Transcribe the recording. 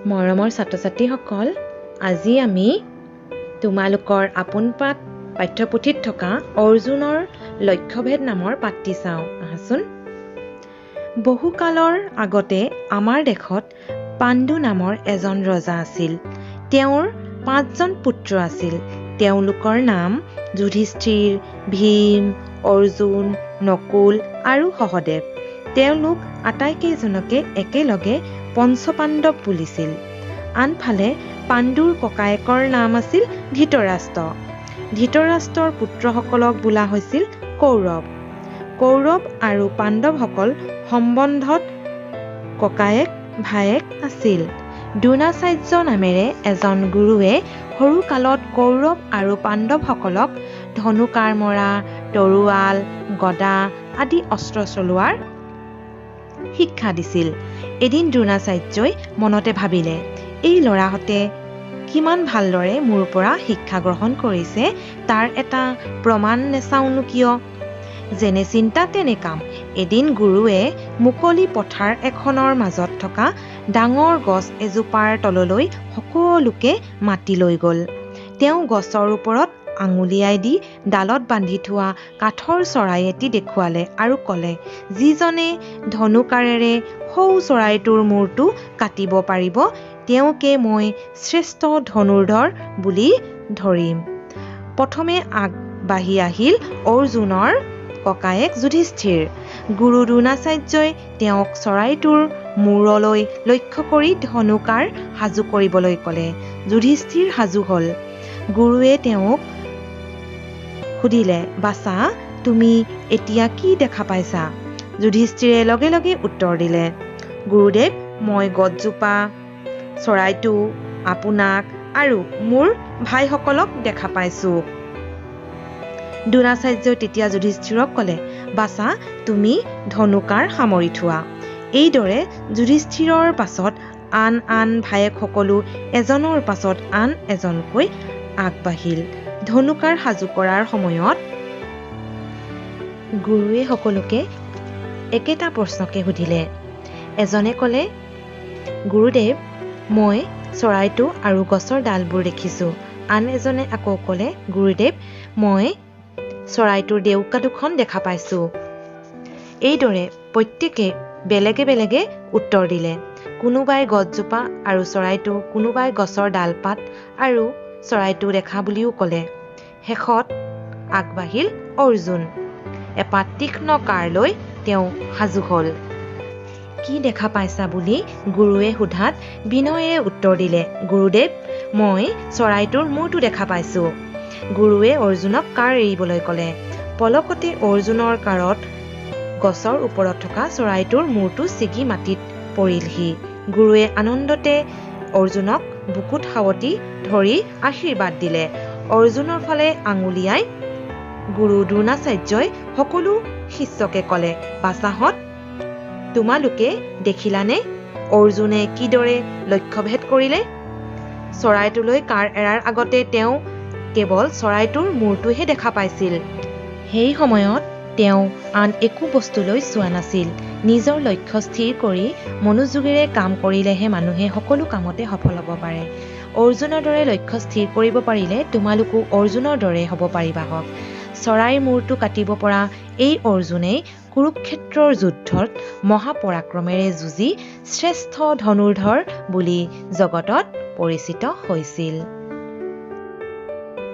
মৰমৰ ছাত্ৰ-ছাত্ৰীসকল, আজি আমি তোমালোকৰ আপোন পাঠ পাঠ্যপুথিত থকা অৰ্জুনৰ লক্ষ্যভেদ নামৰ পাঠটি চাওঁ আহাচোন। বহুকালৰ আগতে আমাৰ দেশত পাণ্ডু নামৰ এজন ৰজা আছিল। তেওঁৰ পাঁচজন পুত্ৰ আছিল। তেওঁলোকৰ নাম যুধিষ্ঠিৰ, ভীম, অৰ্জুন, নকুল আৰু সহদেৱ। তেওঁলোক আটাইকেইজনকে একেলগে পঞ্চপাণ্ডৱ বুলিছিল। আনফালে পাণ্ডুৰ ককায়েকৰ নাম আছিল ধৃতৰাষ্ট্ৰ। ধৃতৰাষ্ট্ৰৰ পুত্ৰসকলক বোলা হৈছিল কৌৰৱ। কৌৰৱ আৰু পাণ্ডৱসকল সম্বন্ধত ককায়েক ভায়েক আছিল। দ্ৰোণাচাৰ্য নামেৰে এজন গুৰুৱে সৰুকালত কৌৰৱ আৰু পাণ্ডৱসকলক ধনু-কাঁড় মৰা, তৰোৱাল, গদা আদি অস্ত্ৰ চলোৱাৰ শিক্ষা দিছিল। এদিন দ্ৰোণাচাৰ্যই মনতে ভাবিলে, এই ল'ৰাহঁতে কিমান ভালদৰে মোৰ পৰা শিক্ষা গ্ৰহণ কৰিছে তাৰ এটা প্ৰমাণ নেচাওঁনো কিয়? যেনে চিন্তা তেনে কাম। এদিন গুৰুৱে মুকলি পথাৰ এখনৰ মাজত থকা ডাঙৰ গছ এজোপাৰ তললৈ সকলোকে মাতি লৈ গ'ল। তেওঁ গছৰ ওপৰত আঙুলিয়াই দি ডালত বান্ধি থোৱা কাঠৰ চৰাই এটি দেখুৱালে আৰু ক'লে, যিজনে ধনু-কাঁড়েৰে সৌ চৰাইটোৰ মূৰটো কাটিব পাৰিব তেওঁকে মই শ্ৰেষ্ঠ ধনুৰ্ধৰ বুলি ধৰিম। প্ৰথমে আগবাঢ়ি আহিল অৰ্জুনৰ ককায়েক যুধিষ্ঠিৰ। গুৰু দ্ৰোণাচাৰ্যই তেওঁক চৰাইটোৰ মূৰলৈ লক্ষ্য কৰি ধনু-কাঁড় সাজু কৰিবলৈ ক'লে। যুধিষ্ঠিৰ সাজু হ'ল। গুৰুৱে তেওঁক সুধিলে, বাছা, তুমি এতিয়া কি দেখা পাইছা? যুধিষ্ঠিৰে লগে লগে উত্তৰ দিলে, গুৰুদেৱ, মই গছজোপা, চৰাইটো, আপোনাক আৰু মোৰ ভাইসকলক দেখা পাইছোঁ। দ্ৰোণাচাৰ্যই তেতিয়া যুধিষ্ঠিৰক ক'লে, বাছা, তুমি ধনু-কাঁড় সামৰি থোৱা। এইদৰে যুধিষ্ঠিৰৰ পাছত আন আন ভায়েকসকলো এজনৰ পাছত আন এজনকৈ আগবাঢ়িল। ধনু-কাঁড় সাজু কৰাৰ সময়ত গুৰুৱে সকলোকে একেটা প্ৰশ্নকে সুধিলে। এজনে ক'লে, গুৰুদেৱ, মই চৰাইটো আৰু গছৰ ডালবোৰ দেখিছোঁ। আন এজনে আকৌ ক'লে, গুৰুদেৱ, মই চৰাইটোৰ ডেউকা দুখন দেখা পাইছোঁ। এইদৰে প্ৰত্যেকে বেলেগে বেলেগে উত্তৰ দিলে। কোনোবাই গছজোপা আৰু চৰাইটো, কোনোবাই গছৰ ডাল-পাত আৰু চৰাইটো দেখা বুলিও ক'লে। শেষত আগবাঢ়িল অৰ্জুন। এপাত তীক্ষ্ণ কাঁড় লৈ তেওঁ সাজু হ'ল। কি দেখা পাইছা বুলি গুৰুৱে সোধাত বিনয়েৰে উত্তৰ দিলে, গুৰুদেৱ, মই চৰাইটোৰ মূৰটো দেখা পাইছোঁ। গুৰুৱে অৰ্জুনক কাঁড় এৰিবলৈ ক'লে। পলকতে অৰ্জুনৰ কাঁড়ত গছৰ ওপৰত থকা চৰাইটোৰ মূৰটো ছিগি মাটিত পৰিলহি। গুৰুৱে আনন্দতে অৰ্জুনক বুকুত সাৱটি ধৰি আশীৰ্বাদ দিলে। অৰ্জুনৰ ফালে আঙুলিয়াই গুৰু দ্ৰোণাচাৰ্যই সকলো শিষ্যকে ক'লে, বাছাহঁত, তোমালোকে দেখিলানে অৰ্জুনে কিদৰে লক্ষ্যভেদ কৰিলে? চৰাইটোলৈ কাঁড় এৰাৰ আগতে তেওঁ কেৱল চৰাইটোৰ মূৰটোহে দেখা পাইছিল। সেই সময়ত তেওঁ আন একো বস্তুলৈ চোৱা নাছিল। নিজৰ লক্ষ্য স্থিৰ কৰি মনোযোগেৰে কাম কৰিলেহে মানুহে সকলো কামতে সফল হ'ব পাৰে। অৰ্জুনৰ দৰে লক্ষ্য স্থিৰ কৰিব পাৰিলে তোমালোকো অৰ্জুনৰ দৰে হ'ব পাৰিবাহঁক। চৰাইৰ মূৰটো কাটিব পৰা এই অৰ্জুনেই কুৰুক্ষেত্ৰৰ যুদ্ধত মহাপৰাক্ৰমেৰে যুঁজি শ্ৰেষ্ঠ ধনুৰ্ধৰ বুলি জগতত পৰিচিত হৈছিল।